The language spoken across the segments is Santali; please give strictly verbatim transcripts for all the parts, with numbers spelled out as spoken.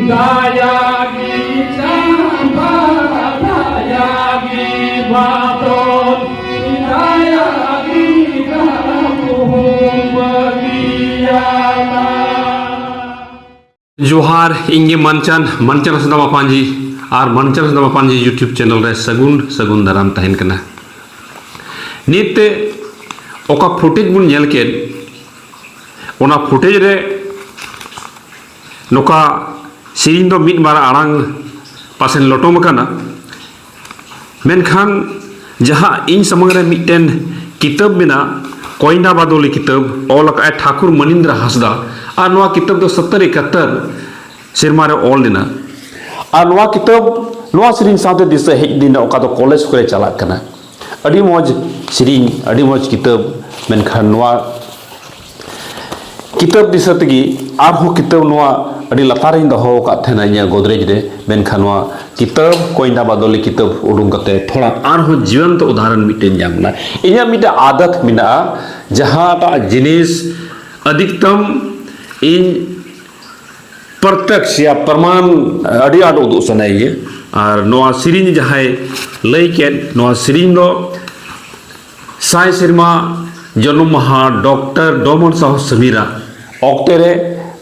ᱫᱟᱭᱟᱜᱤ ᱪᱟᱸᱯᱟ, ᱫᱟᱭᱟᱜᱤ ᱵᱟᱫᱚᱞ, ᱫᱟᱭᱟᱜᱤ ᱫᱟᱜ ᱵᱟᱹᱜᱤᱭᱟᱱᱟ᱾ ᱡᱚᱦᱟᱨ, ᱤᱧ ᱜᱮ ᱢᱟᱱᱪᱟᱱ, ᱢᱟᱱᱪᱟᱱ ᱦᱟᱸᱥᱫᱟ ᱢᱟᱯᱟᱱᱡᱤ, ᱟᱨ ᱢᱟᱱᱪᱟᱱ ᱦᱟᱸᱥᱫᱟ ᱢᱟᱯᱟᱱᱡᱤ YouTube channel ᱨᱮ ᱥᱟᱹᱜᱩᱱ, ᱥᱟᱹᱜᱩᱱ ᱫᱟᱨᱟᱢ ᱛᱟᱦᱮᱱ ᱠᱟᱱᱟ᱾ ᱱᱤᱛ ᱛᱮ ᱚᱠᱟ footage ᱵᱚᱱ ᱧᱮᱞ ᱠᱮᱫ, ᱚᱱᱟ footage ᱨᱮ ᱱᱚᱝᱠᱟ ᱥᱮᱨᱮᱧ ᱫᱚ ᱢᱤᱫ ᱵᱟᱨ ᱟᱲᱟᱝ ᱯᱟᱥᱮᱡ ᱞᱚᱴᱚᱢ ᱟᱠᱟᱱᱟ, ᱢᱮᱱᱠᱷᱟᱱ ᱡᱟᱦᱟᱸ ᱤᱧ ᱥᱟᱢᱟᱝ ᱨᱮ ᱢᱤᱫᱴᱮᱱ ᱠᱤᱛᱟᱹᱵ ᱢᱮᱱᱟᱜ, ᱠᱚᱭᱱᱟ ᱵᱟᱫᱚᱞᱤ ᱠᱤᱛᱟᱹᱵ, ᱚᱞ ᱟᱠᱟᱫ ᱟᱭ ᱴᱷᱟᱠᱩᱨ ᱢᱚᱱᱤᱱᱫᱨᱚ ᱦᱟᱸᱥᱫᱟ᱾ ᱟᱨ ᱱᱚᱣᱟ ᱠᱤᱛᱟᱹᱵ ᱫᱚ ᱥᱚᱛᱛᱚᱨ ᱮᱠᱟᱛᱛᱚᱨ ᱥᱮᱨᱢᱟ ᱨᱮ ᱚᱞ ᱞᱮᱱᱟ᱾ ᱟᱨ ᱱᱚᱣᱟ ᱠᱤᱛᱟᱹᱵ, ᱱᱚᱣᱟ ᱥᱮᱨᱮᱧ ᱥᱟᱶᱛᱮ ᱫᱤᱥᱟᱹ ᱦᱮᱡ ᱞᱮᱱᱟ, ᱚᱠᱟ ᱫᱚ ᱠᱚᱞᱮᱡᱽ ᱠᱚᱨᱮ ᱪᱟᱞᱟᱜ ᱠᱟᱱᱟ᱾ ᱟᱹᱰᱤ ᱢᱚᱡᱽ ᱥᱮᱨᱮᱧ, ᱟᱹᱰᱤ ᱢᱚᱡᱽ ᱠᱤᱛᱟᱹᱵ᱾ ᱢᱮᱱᱠᱷᱟᱱ ᱱᱚᱣᱟ ᱠᱤᱛᱟᱹᱵ ᱫᱤᱥᱟᱹ ᱛᱮᱜᱮ ᱟᱨᱦᱚᱸ ᱠᱤᱛᱟᱹᱵ ᱱᱚᱣᱟ ᱟᱹᱰᱤ ᱞᱟᱛᱟᱨ ᱨᱤᱧ ᱫᱚᱦᱚ ᱟᱠᱟᱫ ᱛᱟᱦᱮᱱᱟ ᱤᱧᱟᱹᱜ ᱜᱚᱫᱽᱨᱮᱡᱽ ᱨᱮ, ᱢᱮᱱᱠᱷᱟᱱ ᱱᱚᱣᱟ ᱠᱤᱛᱟᱹᱵ ᱠᱚᱭᱱᱟ ᱵᱟᱫᱚᱞᱤ ᱠᱤᱛᱟᱹᱵ ᱩᱰᱩᱝ ᱠᱟᱛᱮ ᱛᱷᱚᱲᱟ ᱟᱨᱦᱚᱸ ᱡᱤᱣᱚᱱᱛᱚ ᱩᱫᱟᱦᱚᱨᱚᱱ ᱢᱤᱫᱴᱮᱱ ᱧᱟᱢ ᱮᱱᱟ᱾ ᱤᱧᱟᱹᱜ ᱢᱤᱫᱴᱮᱱ ᱟᱫᱟᱛ ᱢᱮᱱᱟᱜᱼᱟ, ᱡᱟᱦᱟᱸᱴᱟᱜ ᱡᱤᱱᱤᱥ ᱟᱫᱷᱤᱠᱛᱚᱢ ᱤᱧ ᱯᱨᱚᱛᱭᱚᱠᱥ ᱭᱟ ᱯᱨᱚᱢᱟᱱ ᱟᱹᱰᱤ ᱟᱸᱴ ᱩᱫᱩᱜ ᱥᱟᱱᱟᱭᱤᱧᱟᱹ᱾ ᱟᱨ ᱱᱚᱣᱟ ᱥᱮᱨᱮᱧ ᱡᱟᱦᱟᱸᱭ ᱞᱟᱹᱭ ᱠᱮᱫ, ᱱᱚᱣᱟ ᱥᱮᱨᱮᱧ ᱫᱚ ᱥᱟᱭ ᱥᱮᱨᱢᱟ ᱡᱚᱱᱚᱢ ᱢᱟᱦᱟ ᱰᱚᱠᱴᱚᱨ ᱰᱚᱢᱚᱱ ᱥᱟᱦᱩ ᱥᱟᱢᱤᱨᱟ ᱚᱠᱛᱮ ᱨᱮ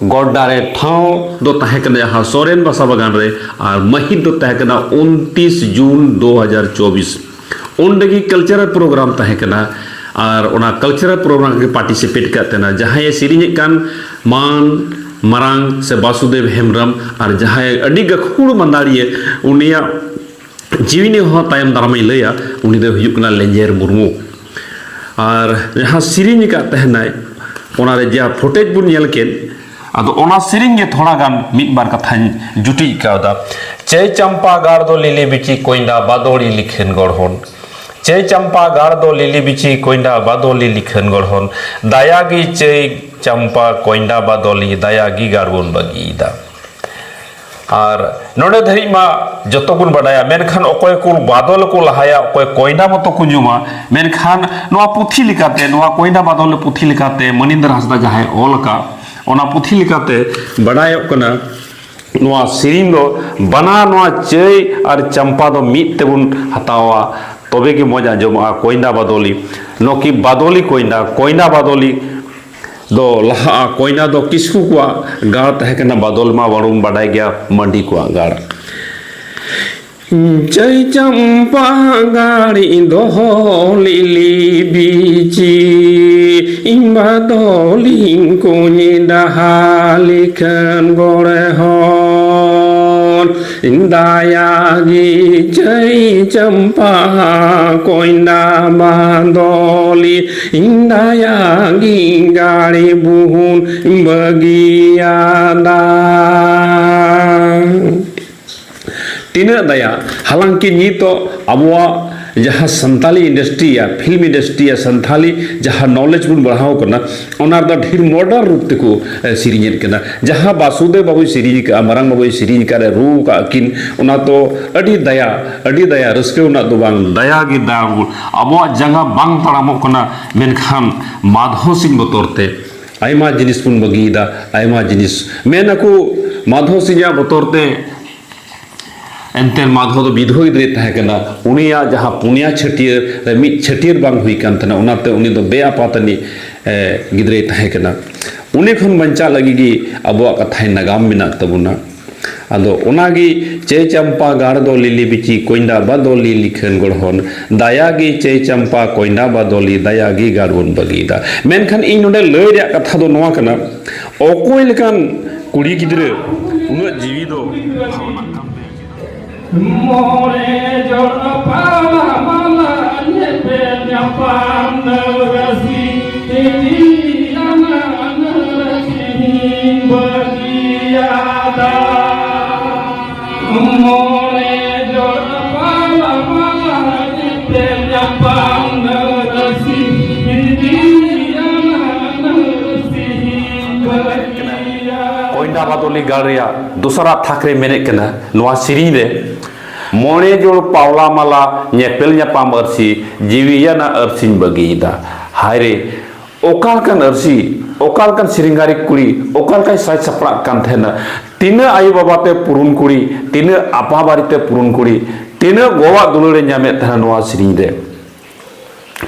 ᱜᱚᱰᱰᱟ ᱨᱮ ᱴᱷᱟᱶ ᱫᱚ ᱛᱟᱦᱮᱸ ᱠᱟᱱᱟ ᱡᱟᱦᱟᱸ ᱥᱚᱨᱮᱱ ᱵᱟᱥᱟ ᱵᱟᱜᱟᱱ ᱨᱮ, ᱟᱨ ᱢᱟᱹᱦᱤᱛ ᱫᱚ ᱛᱟᱦᱮᱸ ᱠᱟᱱᱟ ᱩᱱᱛᱤᱥ ᱡᱩᱱ ᱫᱩ ᱦᱟᱡᱟᱨ ᱪᱚᱵᱵᱤᱥ᱾ ᱚᱸᱰᱮ ᱜᱮ cultural program ᱛᱟᱦᱮᱸ ᱠᱟᱱᱟ, ᱟᱨ ᱚᱱᱟ cultural program ᱨᱮ participate ᱠᱟᱜ ᱛᱟᱦᱮᱱᱟ ᱡᱟᱦᱟᱸᱭᱮ ᱥᱮᱨᱮᱧᱮᱫ ᱠᱟᱱ ᱢᱟᱱ ᱢᱟᱨᱟᱝ ᱥᱮ ᱵᱟᱥᱩᱫᱮᱵ ᱦᱮᱢᱵᱨᱚᱢ, ᱟᱨ ᱡᱟᱦᱟᱸᱭ ᱟᱹᱰᱤ ᱜᱟᱹᱠᱷᱩᱲ ᱢᱟᱱᱫᱟᱲᱤᱭᱟᱹ, ᱩᱱᱤᱭᱟᱜ ᱡᱤᱣᱤ ᱱᱤᱭᱮ ᱦᱚᱸ ᱛᱟᱭᱚᱢ ᱫᱟᱨᱟᱢᱤᱧ ᱞᱟᱹᱭᱟ, ᱩᱱᱤ ᱫᱚᱭ ᱦᱩᱭᱩᱜ ᱠᱟᱱᱟ ᱞᱮᱸᱡᱮᱨ ᱢᱩᱨᱢᱩ᱾ ᱟᱨ ᱡᱟᱦᱟᱸ ᱥᱮᱨᱮᱧ ᱟᱠᱟᱫ ᱛᱟᱦᱮᱱᱟᱭ, ᱚᱱᱟᱨᱮ ᱡᱟ footage ᱵᱚᱱ ᱧᱮᱞ ᱠᱮᱫ, ᱟᱫᱚ ᱚᱱᱟ ᱥᱮᱨᱮᱧ ᱜᱮ ᱛᱷᱚᱲᱟ ᱜᱟᱱ ᱢᱤᱫ ᱵᱟᱨ ᱠᱟᱛᱷᱟᱧ ᱡᱩᱴᱤᱡ ᱠᱟᱣᱫᱟ᱾ ᱪᱟᱹᱭ ᱪᱟᱢᱯᱟ ᱜᱟᱲ ᱫᱚ ᱞᱤᱞᱤ ᱵᱤᱪᱤ ᱠᱚᱧᱰᱟ ᱵᱟᱫᱚᱲᱤ ᱞᱤᱠᱷᱟᱹᱱ ᱜᱚᱲᱦᱚᱱ᱾ ᱪᱟᱹᱭ ᱪᱟᱢᱯᱟ ᱜᱟᱲ ᱫᱚ ᱞᱤᱞᱤ ᱵᱤᱪᱤ ᱠᱚᱧᱰᱟ ᱵᱟᱫᱚᱞᱤ ᱞᱤᱠᱷᱟᱹᱱ ᱜᱚᱲᱦᱚᱱ᱾ ᱫᱟᱭᱟ ᱜᱮ ᱪᱟᱹᱭ ᱪᱟᱢᱯᱟ ᱠᱚᱧᱰᱟ ᱵᱟᱫᱚᱞᱤ, ᱫᱟᱭᱟ ᱜᱮ ᱜᱟᱲ ᱵᱚᱱ ᱵᱟᱹᱜᱤᱭᱮᱫᱟ᱾ ᱟᱨ ᱱᱚᱰᱮ ᱫᱷᱟᱹᱨᱤᱡ ᱢᱟ ᱡᱚᱛᱚ ᱵᱚᱱ ᱵᱟᱰᱟᱭᱟ, ᱢᱮᱱᱠᱷᱟᱱ ᱚᱠᱚᱭ ᱠᱚ ᱵᱟᱫᱚᱞ ᱠᱚ ᱞᱟᱦᱟᱭᱟ, ᱚᱠᱚᱭ ᱠᱚᱭᱰᱟ ᱢᱚᱛᱚ ᱠᱚ ᱧᱩᱢᱟ, ᱢᱮᱱᱠᱷᱟᱱ ᱱᱚᱣᱟ ᱯᱩᱛᱷᱤ ᱞᱮᱠᱟᱛᱮ, ᱱᱚᱣᱟ ᱠᱚᱭᱰᱟ ᱵᱟᱫᱚᱞ ᱯᱩᱛᱷᱤ ᱞᱮᱠᱟᱛᱮ ᱢᱚᱱᱤᱱᱫᱨᱚ ᱦᱟᱸᱥᱫᱟ ᱡᱟᱦᱟᱸᱭ ᱚᱞ ᱟᱠᱟᱫ, ᱚᱱᱟ ᱯᱩᱛᱷᱤ ᱞᱮᱠᱟᱛᱮ ᱵᱟᱰᱟᱭᱚᱜ ᱠᱟᱱᱟ, ᱱᱚᱣᱟ ᱥᱮᱨᱮᱧ ᱫᱚ ᱵᱟᱱᱟᱨ, ᱱᱚᱣᱟ ᱪᱟᱹᱭ ᱟᱨ ᱪᱟᱢᱯᱟ ᱫᱚ ᱢᱤᱫ ᱛᱮᱵᱚᱱ ᱦᱟᱛᱟᱣᱟ, ᱛᱚᱵᱮ ᱜᱮ ᱢᱚᱡᱽ ᱟᱸᱡᱚᱢᱚᱜᱼᱟ᱾ ᱠᱚᱭᱱᱟ ᱵᱟᱫᱚᱞᱤ, ᱱᱚᱠᱤ ᱵᱟᱫᱚᱞᱤ ᱠᱚᱭᱱᱟ, ᱠᱚᱭᱱᱟ ᱵᱟᱫᱚᱞᱤ ᱫᱚ ᱞᱟᱦᱟᱜᱼᱟ᱾ ᱠᱚᱭᱱᱟ ᱫᱚ ᱠᱤᱥᱠᱩ ᱠᱚᱣᱟᱜ ᱜᱟᱲ ᱛᱟᱦᱮᱸ ᱠᱟᱱᱟ, ᱵᱟᱫᱚᱞ ᱢᱟ ᱵᱟᱲᱩᱢ ᱵᱟᱰᱟᱭ ᱜᱮᱭᱟ, ᱢᱟᱹᱱᱰᱤ ᱠᱚᱣᱟᱜ ᱜᱟᱲ᱾ ᱪᱟᱹᱭ ᱪᱟᱢᱯᱟ ᱜᱟᱲᱤ ᱫᱚᱦᱚ ᱞᱤᱞᱤ ᱵᱤᱪᱤ, ᱤᱧ ᱵᱟᱫᱚᱞᱤᱧ ᱠᱚᱧ ᱰᱟᱦᱟ ᱞᱤᱠᱷᱟᱹᱱ ᱜᱚᱲ ᱦᱚᱱ᱾ ᱫᱟᱭᱟ ᱜᱮ ᱪᱟᱹᱭ ᱪᱟᱢᱯᱟ ᱠᱚᱭᱱᱟ ᱵᱟᱫᱚᱞᱤ, ᱤᱧ ᱫᱟᱭᱟ ᱜᱮ ᱜᱟᱲᱤ ᱵᱩᱦᱩᱱ ᱵᱟᱹᱜᱤᱭᱟᱫᱟ᱾ ᱛᱤᱱᱟᱹᱜ ᱫᱟᱭᱟ, ᱦᱟᱞᱟᱝᱠᱤ ᱱᱤᱛᱚᱜ ᱟᱵᱚᱣᱟᱜ ᱡᱟᱦᱟᱸ ᱥᱟᱱᱛᱟᱞᱤ industry ᱭᱟ, film industry ᱭᱟ, ᱥᱟᱱᱛᱟᱞᱤ ᱡᱟᱦᱟᱸ knowledge ᱵᱚᱱ ᱵᱟᱲᱦᱟᱣ ᱠᱟᱱᱟ, ᱚᱱᱟ ᱨᱮᱫᱚ ᱰᱷᱮᱨ modern ᱨᱩᱯ ᱛᱮᱠᱚ, ᱮ, ᱥᱮᱨᱮᱧᱮᱫ ᱠᱟᱱᱟ᱾ ᱡᱟᱦᱟᱸ ᱵᱟᱥᱩᱫᱮᱵ ᱵᱟᱵᱩᱭ ᱥᱮᱨᱮᱧ ᱟᱠᱟᱫᱼᱟ, ᱢᱟᱨᱟᱝ ᱵᱟᱵᱩᱭ ᱥᱮᱨᱮᱧ ᱟᱠᱟᱫ ᱨᱮ ᱨᱩ ᱟᱠᱟᱫ ᱠᱤᱱ, ᱚᱱᱟ ᱫᱚ ᱟᱹᱰᱤ ᱫᱟᱭᱟ, ᱟᱹᱰᱤ ᱫᱟᱭᱟ, ᱨᱟᱹᱥᱠᱟᱹ ᱨᱮᱱᱟᱜ ᱫᱚ ᱵᱟᱝ, ᱫᱟᱭᱟ ᱜᱮ ᱫᱟᱭᱟ᱾ ᱟᱵᱚᱣᱟᱜ ᱡᱟᱸᱜᱟ ᱵᱟᱝ ᱛᱟᱲᱟᱢᱚᱜ ᱠᱟᱱᱟ, ᱢᱮᱱᱠᱷᱟᱱ ᱢᱟᱫᱷᱚ ᱥᱤᱝ ᱵᱚᱛᱚᱨ ᱛᱮ ᱟᱭᱢᱟ ᱡᱤᱱᱤᱥ ᱵᱚᱱ ᱵᱟᱹᱜᱤᱭᱮᱫᱟ, ᱟᱭᱢᱟ ᱡᱤᱱᱤᱥ᱾ ᱢᱮᱱ ᱟᱠᱚ ᱢᱟᱫᱷᱚ ᱥᱤᱝᱟᱜ ᱵᱚᱛᱚᱨ ᱛᱮ ᱮᱱᱛᱮ ᱢᱟᱫᱷᱚ ᱫᱚ ᱵᱤᱫᱷᱚᱣᱟ ᱜᱤᱫᱽᱨᱟᱹᱭ ᱛᱟᱦᱮᱸ ᱠᱟᱱᱟ᱾ ᱩᱱᱤᱭᱟᱜ ᱡᱟᱦᱟᱸ ᱯᱩᱱᱭᱟ ᱪᱷᱟᱹᱴᱭᱟᱹᱨ ᱨᱮ ᱢᱤᱫ ᱪᱷᱟᱹᱴᱭᱟᱹᱨ ᱵᱟᱝ ᱦᱩᱭ ᱠᱟᱱ ᱛᱟᱦᱮᱱᱟ, ᱚᱱᱟᱛᱮ ᱩᱱᱤ ᱫᱚ ᱵᱮᱼᱟᱯᱟᱛ ᱟᱹᱱᱤᱡ, ᱮ, ᱜᱤᱫᱽᱨᱟᱹᱭ ᱛᱟᱦᱮᱸ ᱠᱟᱱᱟ᱾ ᱩᱱᱤ ᱠᱷᱚᱱ ᱵᱟᱧᱪᱟᱜ ᱞᱟᱹᱜᱤᱫ ᱜᱮ ᱟᱵᱚᱣᱟᱜ ᱠᱟᱛᱷᱟᱭ ᱱᱟᱜᱟᱢ ᱢᱮᱱᱟᱜ ᱛᱟᱵᱚᱱᱟ᱾ ᱟᱫᱚ ᱚᱱᱟᱜᱮ ᱪᱟᱹᱭ ᱪᱟᱢᱯᱟ ᱜᱟᱲ ᱫᱚ ᱞᱤᱞᱤ ᱵᱤᱪᱤ ᱠᱚᱭᱱᱟ ᱵᱟᱫᱚᱞᱤ ᱞᱤᱠᱷᱟᱹᱱ ᱜᱚᱲᱦᱚᱱ᱾ ᱫᱟᱭᱟ ᱜᱮ ᱪᱟᱹᱭ ᱪᱟᱢᱯᱟ ᱠᱚᱭᱱᱟ ᱵᱟᱫᱚᱞᱤ, ᱫᱟᱭᱟ ᱜᱮ ᱜᱟᱲ ᱵᱚᱱ ᱵᱟᱹᱜᱤᱭᱮᱫᱟ᱾ ᱢᱮᱱᱠᱷᱟᱱ ᱤᱧ ᱱᱚᱰᱮ ᱞᱟᱹᱭ ᱨᱮᱭᱟᱜ ᱠᱟᱛᱷᱟ ᱫᱚ ᱱᱚᱣᱟ ᱠᱟᱱᱟ, ᱚᱠᱚᱭ ᱞᱮᱠᱟᱱ ᱠᱩᱲᱤ ᱜᱤᱫᱽᱨᱟᱹ ᱩᱱᱟᱹᱜ ᱡᱤᱣᱤ ᱫᱚ ᱵᱷᱟᱵᱽᱱᱟᱜ ᱠᱟᱱ ᱛᱟᱭᱟ? ᱢᱚᱬᱮ ᱡᱚᱲ ᱯᱟᱞᱟ ᱢᱟᱞᱟ ᱧᱮᱯᱮᱞ ᱧᱟᱯᱟᱢ ᱱᱟᱹᱣᱨᱟᱹᱥᱤ, ᱛᱤᱨᱤᱭᱟᱱᱟ ᱱᱟᱹᱣᱨᱟᱹᱥᱤ ᱵᱟᱹᱜᱤᱭᱟᱫᱟ᱾ ᱢᱚᱬᱮ ᱡᱚᱲ ᱯᱟᱞᱟ ᱢᱟᱞᱟ ᱧᱮᱯᱮᱞ ᱧᱟᱯᱟᱢ ᱱᱟᱹᱣᱨᱟᱹᱥᱤ, ᱛᱤᱨᱤᱭᱟᱱᱟ ᱱᱟᱹᱣᱨᱟᱹᱥᱤ ᱵᱟᱹᱜᱤᱭᱟᱫᱟ᱾ ᱠᱚᱭᱱᱟ ᱵᱟᱫᱚᱞᱤ ᱜᱟᱲ ᱨᱮᱭᱟᱜ ᱫᱚᱥᱟᱨᱟᱜ ᱛᱷᱟᱠ ᱨᱮ ᱢᱮᱱᱮᱫ ᱠᱟᱱᱟ, ᱱᱚᱣᱟ ᱥᱮᱨᱮᱧ ᱨᱮ ᱢᱚᱬᱮ ᱡᱚᱲ ᱯᱟᱣᱞᱟ ᱢᱟᱞᱟ ᱧᱮᱯᱮᱞ ᱧᱟᱯᱟᱢ ᱟᱹᱨᱥᱤ, ᱡᱤᱣᱤᱭᱟᱱᱟ ᱟᱹᱨᱥᱤᱧ ᱵᱟᱹᱜᱤᱭᱮᱫᱟ᱾ ᱦᱟᱭ ᱨᱮ, ᱚᱠᱟ ᱞᱮᱠᱟᱱ ᱟᱹᱨᱥᱤ, ᱚᱠᱟ ᱞᱮᱠᱟᱱ ᱥᱮᱨᱮᱧᱜᱟᱨᱤ ᱠᱩᱲᱤ, ᱚᱠᱟ ᱞᱮᱠᱟᱭ ᱥᱟᱡᱽ ᱥᱟᱯᱲᱟᱜ ᱠᱟᱱ ᱛᱟᱦᱮᱱᱟ? ᱛᱤᱱᱟᱹᱜ ᱟᱭᱳ ᱵᱟᱵᱟ ᱛᱮ ᱯᱩᱨᱩᱱ ᱠᱩᱲᱤ, ᱛᱤᱱᱟᱹᱜ ᱟᱯᱟ ᱵᱟᱨᱮ ᱛᱮ ᱯᱩᱨᱩᱱ ᱠᱩᱲᱤ, ᱛᱤᱱᱟᱹᱜ ᱜᱚᱣᱟᱜ ᱫᱩᱞᱟᱹᱲ ᱮ ᱧᱟᱢᱮᱫ ᱛᱟᱦᱮᱱᱟ ᱱᱚᱣᱟ ᱥᱮᱨᱮᱧ ᱨᱮ᱾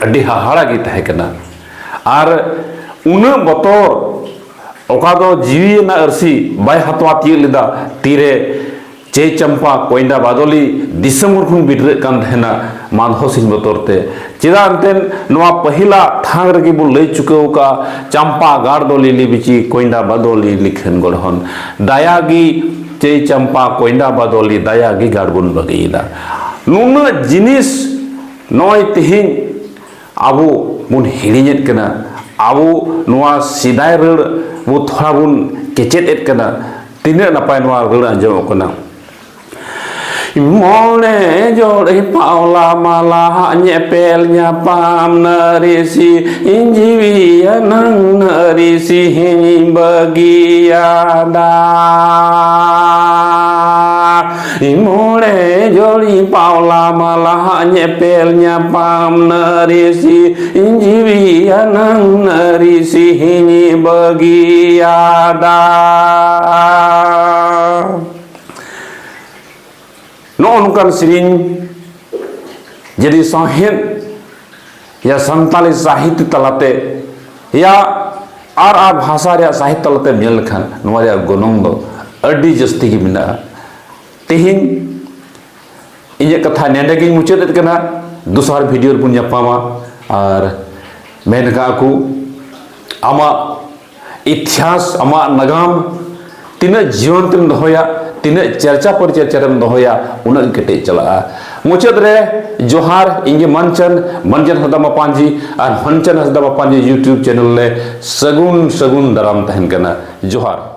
ᱟᱹᱰᱤ ᱦᱟᱦᱟᱲᱟ ᱜᱮ ᱛᱟᱦᱮᱸ ᱠᱟᱱᱟ᱾ ᱟᱨ ᱩᱱᱟᱹᱜ ᱵᱚᱛᱚᱨ, ᱚᱠᱟ ᱫᱚ ᱡᱤᱣᱤ ᱨᱮᱱᱟᱜ ᱟᱹᱨᱥᱤ ᱵᱟᱭ ᱦᱟᱛᱣᱟ ᱛᱤᱭᱳᱜ ᱞᱮᱫᱟ᱾ ᱛᱤᱨᱮ ᱪᱟᱹᱭ ᱪᱟᱢᱯᱟ ᱠᱚᱭᱰᱟ ᱵᱟᱫᱚᱞᱤ ᱫᱤᱥᱚᱢ ᱦᱚᱲ ᱠᱷᱚᱱ ᱵᱤᱰᱨᱟᱹᱜ ᱠᱟᱱ ᱛᱟᱦᱮᱱᱟ ᱢᱟᱫᱷᱚ ᱥᱤᱝ ᱵᱚᱛᱚᱨ ᱛᱮ᱾ ᱪᱮᱫᱟᱜ ᱮᱱᱛᱮᱫ ᱱᱚᱣᱟ ᱯᱟᱹᱦᱤᱞᱟ ᱛᱷᱟᱝ ᱨᱮᱜᱮ ᱵᱚᱱ ᱞᱟᱹᱭ ᱪᱩᱠᱟᱹᱣ ᱠᱟᱜᱼᱟ, ᱪᱟᱢᱯᱟ ᱜᱟᱲ ᱫᱚᱞᱤ ᱞᱤᱵᱤᱪᱤ ᱠᱚᱭᱰᱟ ᱵᱟᱫᱚᱞᱤ ᱞᱤᱠᱷᱟᱹᱱ ᱜᱚᱲᱦᱚᱱ, ᱫᱟᱭᱟ ᱜᱮ ᱪᱟᱹᱭ ᱪᱟᱢᱯᱟ ᱠᱚᱭᱰᱟ ᱵᱟᱫᱚᱞᱤ ᱫᱟᱭᱟ ᱜᱮ ᱜᱟᱲ ᱵᱚᱱ ᱵᱟᱹᱜᱤᱭᱮᱫᱟ᱾ ᱱᱩᱱᱟᱹᱜ ᱡᱤᱱᱤᱥ ᱱᱚᱜᱼᱚᱭ ᱛᱮᱦᱮᱧ ᱟᱵᱚ ᱵᱚᱱ ᱦᱤᱲᱤᱧᱮᱫ ᱠᱟᱱᱟ, ᱟᱵᱚ ᱱᱚᱣᱟ ᱥᱮᱫᱟᱭ ᱨᱟᱹᱲ ᱵᱚ ᱛᱷᱚᱲᱟ ᱵᱚᱱ ᱠᱮᱪᱮᱫ ᱮᱫ ᱠᱟᱱᱟ᱾ ᱛᱤᱱᱟᱹᱜ ᱱᱟᱯᱟᱭ ᱱᱚᱣᱟ ᱨᱟᱹᱲ ᱟᱸᱡᱚᱢᱚᱜ ᱠᱟᱱᱟ᱾ ᱢᱚᱬᱮ ᱡᱚᱲ ᱯᱟᱣᱞᱟ ᱢᱟᱞᱟ ᱦᱟᱸᱜ ᱧᱮᱯᱮᱞ ᱧᱟᱯᱟᱢ ᱱᱟᱹᱨᱤ ᱥᱤ ᱤᱧ ᱡᱤᱣᱤᱭᱟᱱᱟᱝ ᱱᱟᱹᱨᱤ ᱥᱤᱦᱤᱧ ᱵᱟᱹᱜᱤᱭᱟᱫᱟ᱾ ᱢᱚᱬᱮ ᱡᱚᱲᱤ ᱯᱟᱣᱞᱟ ᱢᱟᱞᱟ ᱦᱟᱸᱜ ᱧᱮᱯᱮᱞ ᱧᱟᱯᱟᱢ ᱱᱟᱹᱨᱤ ᱥᱤ ᱤᱧ ᱡᱤᱣᱤᱭᱟᱱᱟᱝ ᱱᱟᱹᱨᱤ ᱥᱤᱦᱤᱧ ᱵᱟᱹᱜᱤᱭᱟᱫᱟ᱾ ᱱᱚᱜᱼᱚ ᱱᱚᱝᱠᱟᱱ ᱥᱮᱨᱮᱧ ᱡᱩᱫᱤ ᱥᱟᱶᱦᱮᱫ ᱭᱟ ᱥᱟᱱᱛᱟᱞᱤ ᱥᱟᱦᱤᱛ ᱛᱟᱞᱟᱛᱮ ᱭᱟ ᱟᱨ ᱟᱨ ᱵᱷᱟᱥᱟ ᱨᱮᱭᱟᱜ ᱥᱟᱦᱤᱛ ᱛᱟᱞᱟᱛᱮ ᱧᱮᱞ ᱞᱮᱠᱷᱟᱱ ᱱᱚᱣᱟ ᱨᱮᱭᱟᱜ ᱜᱚᱱᱚᱝ ᱫᱚ ᱟᱹᱰᱤ ᱡᱟᱹᱥᱛᱤ ᱜᱮ ᱢᱮᱱᱟᱜᱼᱟ᱾ ᱛᱮᱦᱮᱧ ᱤᱧᱟᱹᱜ ᱠᱟᱛᱷᱟ ᱱᱮᱰᱮ ᱜᱤᱧ ᱢᱩᱪᱟᱹᱫ ᱮᱫ ᱠᱟᱱᱟ᱾ ᱫᱚᱥᱟᱨ ᱵᱷᱤᱰᱤᱭᱳ ᱨᱮᱵᱚᱱ ᱧᱟᱯᱟᱢᱟ᱾ ᱟᱨ ᱢᱮᱱ ᱠᱟᱜᱼᱟ ᱠᱚ, ᱟᱢᱟᱜ ᱤᱛᱤᱦᱟᱥ, ᱟᱢᱟᱜ ᱱᱟᱜᱟᱢ ᱛᱤᱱᱟᱹᱜ ᱡᱤᱭᱚᱱ ᱛᱮᱢ ᱫᱚᱦᱚᱭᱟ, ᱛᱤᱱᱟᱹᱜ ᱪᱟᱨᱪᱟ ᱯᱚᱨᱤᱪᱟᱨᱪᱟ ᱨᱮᱢ ᱫᱚᱦᱚᱭᱟ, ᱩᱱᱟᱹᱜ ᱜᱮ ᱠᱮᱴᱮᱡ ᱪᱟᱞᱟᱜᱼᱟ᱾ ᱢᱩᱪᱟᱹᱫ ᱨᱮ ᱡᱚᱦᱟᱨ, ᱤᱧ ᱜᱮ ᱢᱟᱱᱪᱟᱱ, ᱢᱟᱱᱪᱟᱱ ᱦᱟᱸᱥᱫᱟ ᱢᱟᱯᱟᱱᱡᱤ ᱟᱨ ᱢᱟᱱᱪᱟᱱ ᱦᱟᱸᱥᱫᱟ ᱢᱟᱯᱟᱱᱡᱤ YouTube ᱪᱮᱱᱮᱞ ᱨᱮ ᱥᱟᱹᱜᱩᱱ, ᱥᱟᱹᱜᱩᱱ ᱫᱟᱨᱟᱢ ᱛᱟᱦᱮᱱ ᱠᱟᱱᱟ᱾ ᱡᱚᱦᱟᱨ᱾